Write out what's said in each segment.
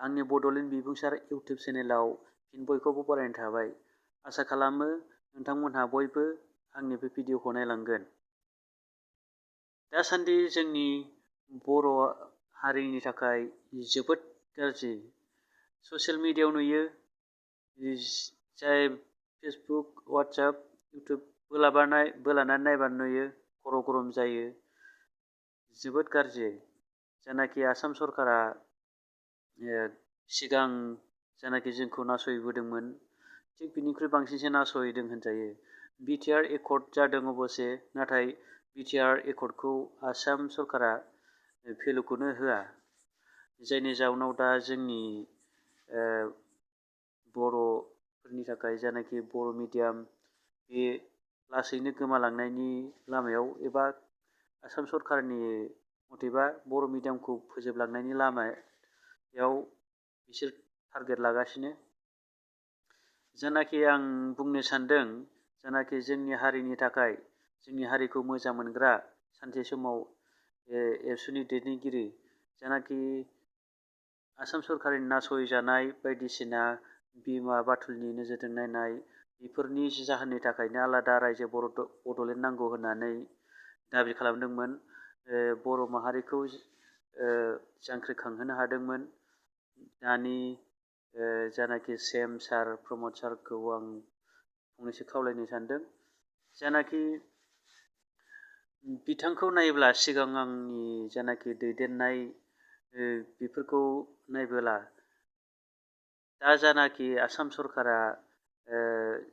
आंनि बड'लेण्ड बिबुंसार इउटुब चेनेलाव फिन बयखौबो बरायनाय थाबाय। आसा खालामो नोंथांमोनहा बयबो आंनि बे भिडिअखौ नायलांगोन। दासान्दि जोंनि बर' हारिनि थाखाय जोबोद गाज्रि। ससियेल मिडियायाव नुयो, जाय फेसबुक, वाट्सएप, इउटुब बोलानानै नायबानो नुयो खर' गरम जायो। जोबोद गाज्रि। जानाखि आसाम सरकारा सिगां जानाखि जोंखौ नासयबोदोंमोन, थिग बिनिख्रुइ बांसिनसो नासयदों होनजायो। BTR Accord जादों अबसे, नाथाय BTR Accordखौ आसाम सरकारा भेलुखौनो होआ, जायनि जाउनाव दा जोंनि बर'फोरनि थाखाय जानाखि बर' मिडियाम, बे लासैनो गोमालांनायनि लामायाव, एबा आसाम सरकारनि मथेबा बर' मिडियामखौ फोजोबलांनायनि लामायाव बिसोर टारगेट लागासिनो। जानाखि आं बुंनो सानदों, जानाखि जोंनि हारिनि थाखाय, जोंनि हारिखौ मोजां मोनग्रा सानसे समाव एबसुनि दैदेनगिरि, जानाखि आसाम सरकारनि नासयजानाय बायदिसिना बिमा बाथुलनि नोजोरजों नायनाय, बेफोरनि जाहोननि थाखायनो आलादा रायजो बड'लेण्ड नांगौ होननानै दाबि खालामदोंमोन। बर' माहारिखौ जांख्रिखांहोनो हादोंमोन। दानि जानाखि सेम सार, प्रमद सारखौ आं फंनैसो खावलायनो सानदों। जानाखि बिथांखौ नायोब्ला सिगां आंनि जानाखि दैदेननाय बेफोरखौ नायबोला, दा जानाखि आसाम सरकारा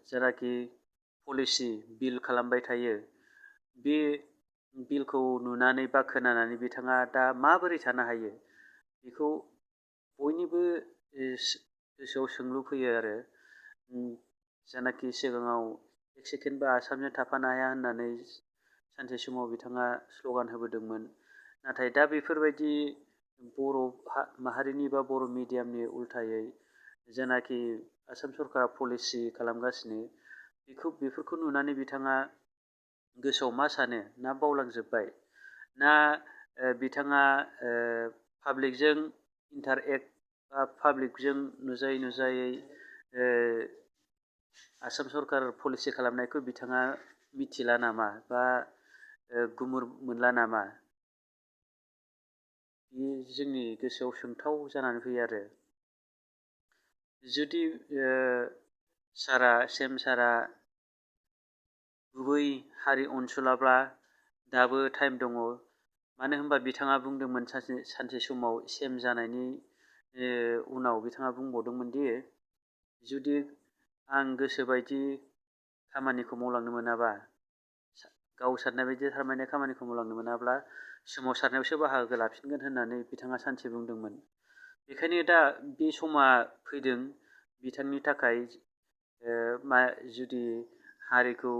जानाखि पलिसि बिल खालामबाय थायो, बे बिलखौ नुनानै बा खोनानानै बिथाङा दा माबोरै थानो हायो, बेखौ बयनिबो गोसोआव सोंलु फैयो आरो। जानाखि सिगाङाव एक सेकेन्डबो आसामजों थाफानो हाया होननानै सानसे समाव बिथाङा स्ल'गान होबोदोंमोन। नाथाय दा बेफोरबायदि बर' माहारिनि बा बर' मिडियामनि उल्थायै जानाखि आसाम सरकारा पलिसि खालामगासिनो, बेफोरखौ नुनानै बिथाङा गोसोआव मा सानो, ना बावलांजोब्बाय, ना बिथाङा पाब्लिकजों इन्टारेक्ट बा पाब्लिकजों नुजायै आसाम सरकार पलिसि खालामनायखौ बिथाङा मिथिला नामा, बा गुमुर मोनला नामा? बे जोंनि गोसोआव सोंथाव जानानै फैयो आरो। जुदि सेम सारा गुबै हारि अनसुलाब्ला दाबो टाइम दङ। मानो होनबा बिथाङा बुंदोंमोन सानसे समाव सेम जानायनि उनाव बिथाङा बुंबावदोंमोन दि, जुदि आं गोसोबायदि खामानिखौ मावलांनो मोनाबा, गाव साननाय बायदि थारमाने खामानिखौ मावलांनो मोनाब्ला सोमावसारनायावसो बाहागो लाफिनगोन होननानै बिथाङा सानसे बुंदोंमोन। बेखायनो दा बे समा फैदों बिथांनि थाखाय, जुदि हारिखौ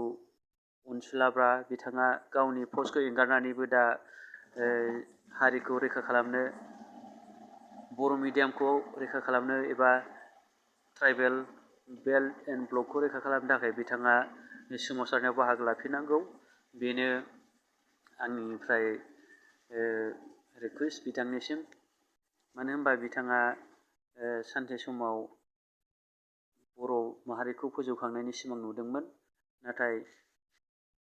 अनसुलाब्ला बिथाङा गावनि पस्टखौ एंगारनानैबो दा हारिखौ रैखा खालामनो, बर' मिडियामखौ रैखा खालामनो, एबा ट्राइबेल बेल्ट एन्ड ब्लकखौ रैखा खालामनो थाखाय बिथाङा सोमावसारनायाव बाहागो लाफिननांगौ। बेनो आंनिफ्राय रिकुवेस्ट बिथांनिसिम। मानो होनबा बिथाङा सानसे समाव बर' माहारिखौ फोजौखांनायनि सिमां नुदोंमोन, नाथाय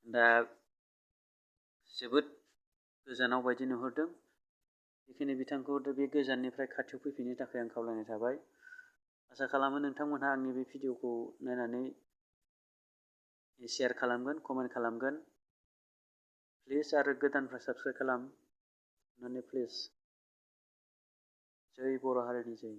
दा जोबोद गोजानाव बायदि नुहुरदों। बेखायनो बिथांखौ बे गोजाननिफ्राय खाथियाव फैफिननो थाखाय आं खावलायनाय थाबाय। आसा खालामो नोंथांमोनहा आंनि बे भिडिअखौ नायनानै शेयार खालामगोन, कमेन्ट खालामगोन। प्लिज आरो गोदानफ्रा साबस्क्राइब खालाम, अन्नानै प्लिज। जै बर' हारिनि जै।